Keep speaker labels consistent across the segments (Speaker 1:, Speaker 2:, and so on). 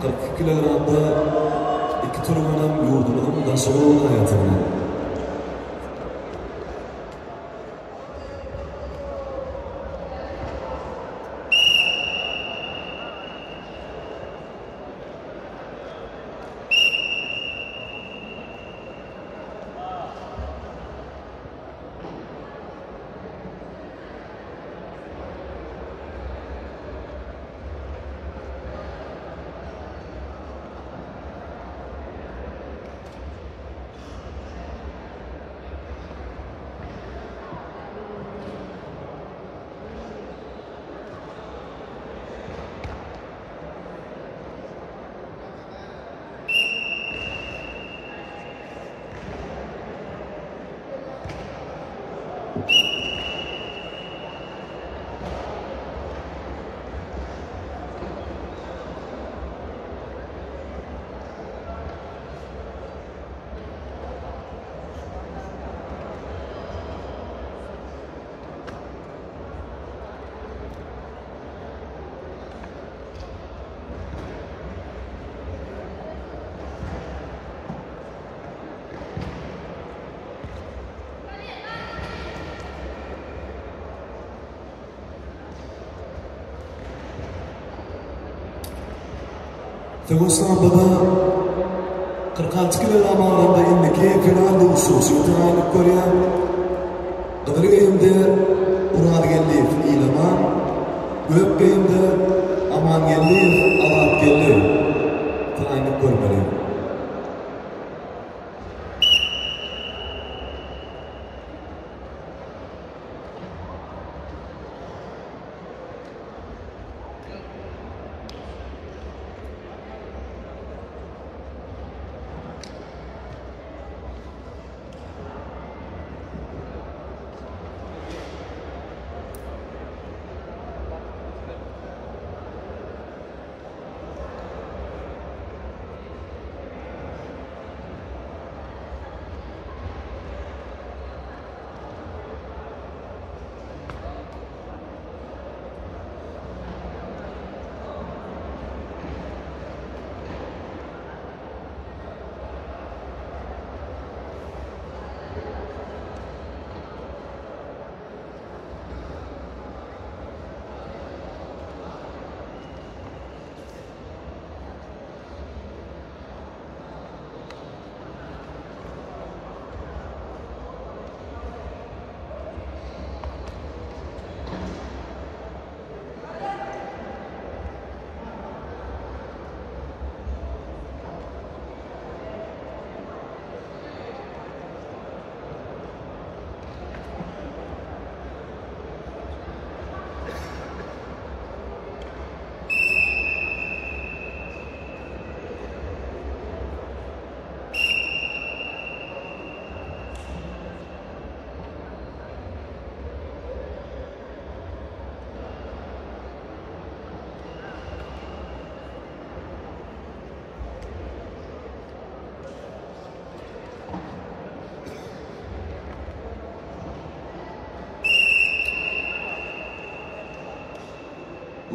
Speaker 1: 42 kilogramda iki türgenem ýurdumyzyň Daşoguz welaýatyndan. Söweş sambada 46 kilogram agramda indiki final duşuşygy taýynlyk görýär. Gyzyl geýimde Orazgeldiýew Ilaman, gök geýimde Amangeldiýew Azatgeldi taýynlyk görmeli.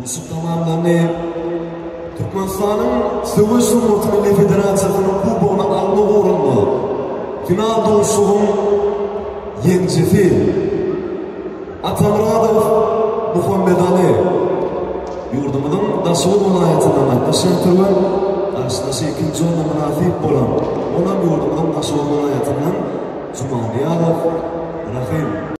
Speaker 1: Duşuşyk tamamlandy. Türkmenistanyň Söweş sungaty milli federasiýasynyň kubogyny almak ugrunda final duşuşygyň ýeňijisi Atamyradow Muhammedaly ýurdumyzyň Daşoguz welaýatyndan gatnaşýan türgen garşydaşy ikinji orna mynasyp bolan olam ýurdumyzyň Daşoguz welaýatyndan Jumanyýazow Rahym.